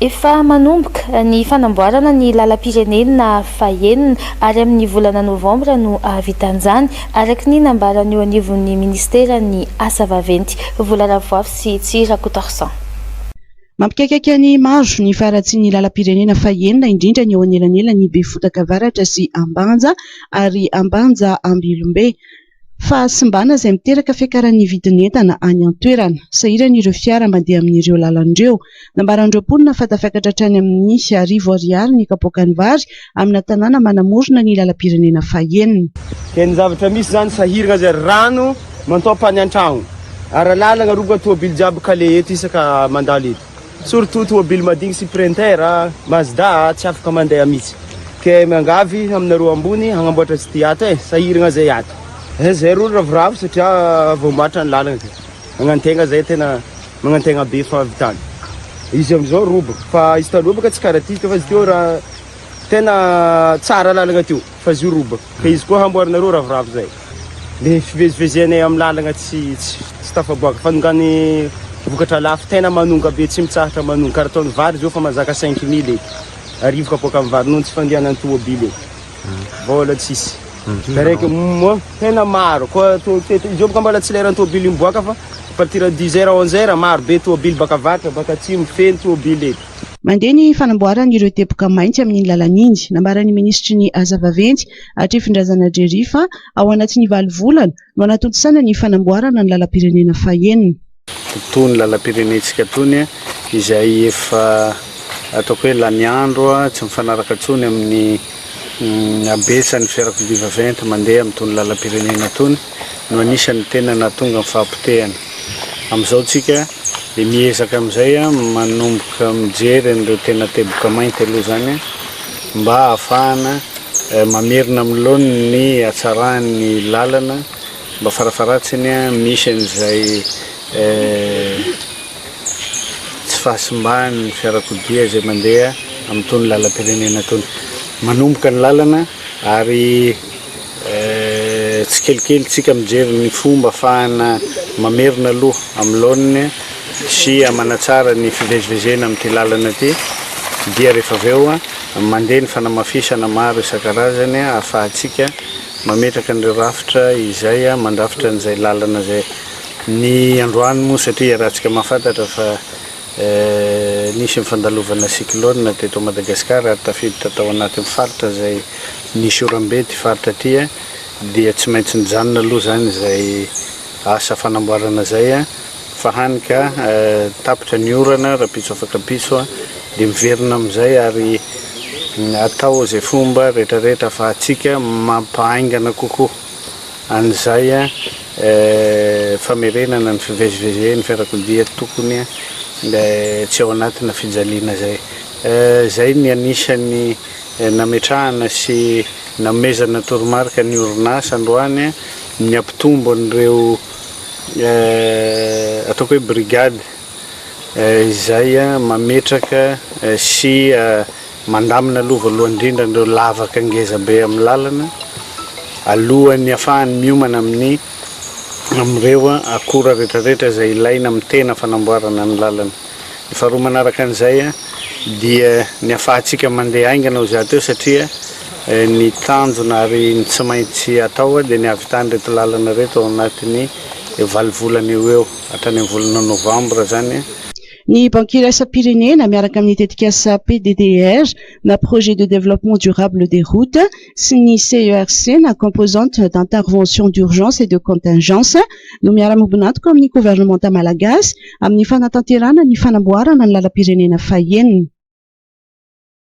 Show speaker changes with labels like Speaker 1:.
Speaker 1: Efa manomboka ny fanamboarana ny lalam-pirenena fahenina ary amin'ny volana novambra no hahavitan'izany, araka ny nambaran'ny eo anivon'ny minisiteran'ny Asa vaventy, Vola Ravoafy sy Tsihy Rakotoarison.
Speaker 2: Mampikaikaika ny maro ny faharatsian'ny lalam-pirenena fahenina, indrindra ny eo anelanelan'i Befotaka Avaratra sy Ambanja ary Ambanja Ambilombe. Fahasimbana izay miteraka fiakaran'ny vidin'entana any an-toerana. Sahirana ireo fiara mandeha amin'ireo lalana ireo. Nambaran'ireo mponina fa tafakatra hatrany amin'ny 1000 ariary ny kapoakan'ny vary amina tanàna manamorona ny lalam-pirenena fahenina.
Speaker 3: Ke ny zavatra misy zany, sahirana zay, rano mantopa any an-tragno ary lalagna roboka, tôbily jiaby kale eto isaka mandalo eto, surtout tôbily madigny sy Sprinter, Mazda tsy afaka mandeha mihitsy. Ke miangavy aminareo ambony hagnamboatra azy ty ato e, sahirana zay ato e, zay ro ravoravo satria voamboatra ny lalagna, de magnantegna zay, tena magnantegna be fahavitany izy amizao. Roboka fa izy taloha baka tsy karaha ty, fa izy teo raha tena tsara lalagna teo, fa izy io roboka, ka izy koa hamboarinareo, ravoravo zay. Le fivezivezenay amin'ny lalagna tsy tafaboaka, fanongany vokatra lafo, tena manonga be, tsy mitsahatra manonga, karaha ataony vary zao fa mazaka 5000 eky, 1000 kapoaka amin'ny vary noho ny tsy fandehanan'ny tômobily e, vola tsisy taraiky moa, tena maro koa izy io baka mbola tsy leran'ny tômobily miboaka, fa à partir de 10 heures, 11 heures maro be tômobily baka avaratra, baka atsimo, feno tômobily eto.
Speaker 2: Mandeha ny fanamboarana ireo teboka mainty amin'iny lalana iny. Nambaran'ny minisitry ny Asa vaventy, Hatrefindrazana Jerry, fa ao anatin'ny 8 volana no hanatontosana ny fanamboarana ny lalam-pirenena fahenina.
Speaker 4: Tony lalam-pirenentsika tony izay efa ataoko hoe lany andro, tsy mifanaraka intsony amin'ny habetsan'ny fiarakodia vaventy mandeha amin'itony lalam-pirenena tony no anisan'ny tena nahatonga ny fahapotehana. Amin'izao tsika dia miezaka amin'izay manomboka mijery an'ireo tena teboka mainty aloha zany mba ahafahana mamerina amin'ny laoniny ny hatsaran'ny lalana, mba farafaharatsiny misy an'izay tsy fahasimban'ny fiarakodia izay mandeha amin'itony lalam-pirenena tony. Manomboka ny lalana ary tsikelikely tsika mijery ny fomba ahafahana mamerina aloha amin'ny laoniny sy manatsara ny fivezivezena amin'ity lalana ity, dia rehefa avy eo mandeha ny fanamafisana maro isan-karazany ahafahantsika mametraka an'ireo rafitra izay mandrafitra an'izay lalana zay. Ny androany moa, satria iarahantsika mahafantatra fa nisy ny fandalovana cyclone teto Madagasikara ary tafiditra tao anatin'ny faritra izay nisy oram-be ty faritra ty, dia tsy maintsy nijanona aloha zany izay asa fanamboarana zay, fa hany ka tapitra ny orana rahampitso afaka-pitso dia miverina amin'izay ary atao izay fomba rehetrarehetra ahafahantsika mampahaingana kokoa an'izay famerenana ny fivezivezen'ny fiarakodia tokony tsy ao anatina fijaliana zay. Zay ny anisan'ny nametrahana sy nanomezana toromarika ny orinasa androany ny hampitombo an'ireo ataoko hoe brigade izay mametraka sy mandamina aloha voalohany indrindra an'ireo lavaka ngeza be amin'ny lalana alohan'ny ahafahany miomana amin'ireo akora rehetrarehetra izay ilaina amin'ny tena fanamboarana ny lalana. Ny faharoa manaraka an'izay dia ny ahafahantsika mandeha haingana ho za teo, satria ny tanjona ary ny tsy maintsy atao dia ny hahavitan'ireto lalana reto ao anatin'ny 8 volana eo eo hatrany amin'ny volana novambra zany.
Speaker 2: Ny Banky iraisam-pirenena miaraka amin'ny tetikasa PDDR na Projet de développement durable des routes sy ny CERC na Composante d'intervention d'urgence et de contingence no miara-miombon'antoka amin'ny governemanta malagasy amin'ny fanatanterahana ny fanamboarana ny lalam-pirenena fahenina.